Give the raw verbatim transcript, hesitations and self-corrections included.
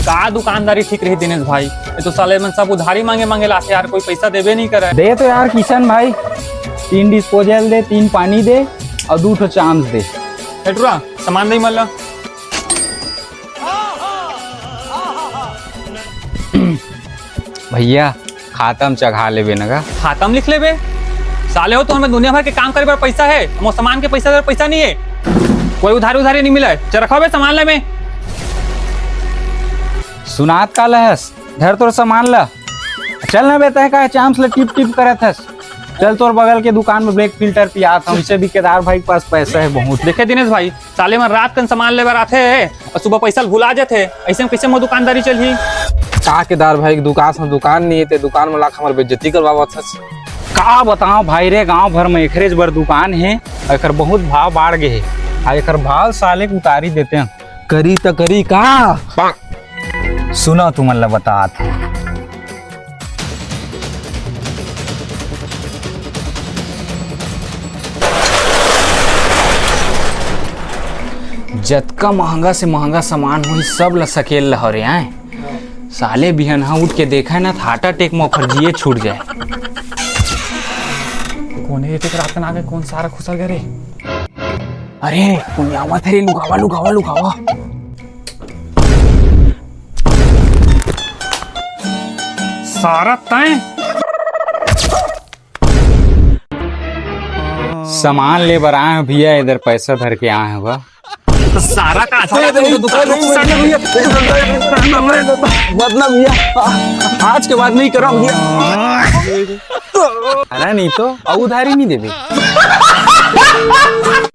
का दुकानदारी ठीक रही दिनेश भाई? ये तो साले मन सब उधारी मांगे मांगे लाथे यार, कोई पैसा देबे नहीं करे। दे तो यार किशन भाई, तीन डिस्पोजल दे, तीन पानी दे अउ दू ठो चाम्स दे। ए टुरा, सामान दे मला। भैया, खाता म चघा लेबे न गा। खाता म लिख लेबे। साले हो, तो हमें दुनिया भर के काम करे बर पैसा हे, मोर सामान के पैसा दे बर पैसा नहीं हे। कोई उधारी उधारी नहीं मिले। चल रखो बे सामान ले में। सुनात का लहस? धर तोर सामान ला। चल ना बे, तय का चाम्स ला टिप टिप करत हस। चल तोर बगल के दुकान में ब्रेक फिल्टर पियात हस। हमसे भी केदार भाई के पास पैसा हे बहुत। देखे दिनेश भाई, साले मन रात कन सामान ले बर आथे अउ सुबह पैसा ल भुला जाथे। अइसे म कइसे मोर दुकानदारी चलही? का केदार भाई के दुकान म दुकान नहीं हे, ते दुकान म लाके हमर बेइज्जती करवावत हस। का बताओं भाई रे, गांव भर म एकरेच बर दुकान हे, एकर बहुत भाव बाढ़ गे हे। आ एकर भाव साले के उतारी देते हैं। करी त करी का? सुनो तुमन ला बतात हूँ। जतका महंगा से महंगा सामान होही, सब ला सकेल ला हरे आए। साले बिहन हा उठ के देखा ना, त हार्ट अटैक म ओखर जिए छूट जाए। कोन हे रे, रात कन आ गे, कोन सारा खुसर गे रे? अरे, कोन आवत हे रे, लुकावा, लुकावा, लुकावा। सारा तय। सामान ले बर आए हो भैया, इधर पैसा धर के आए हो। सारा का आता है, तुम तो दुकान में घुसा दे भैया। मत ना भैया, आज के बाद नहीं करो भैया। अरे नहीं तो, अब उधारी नहीं देबे।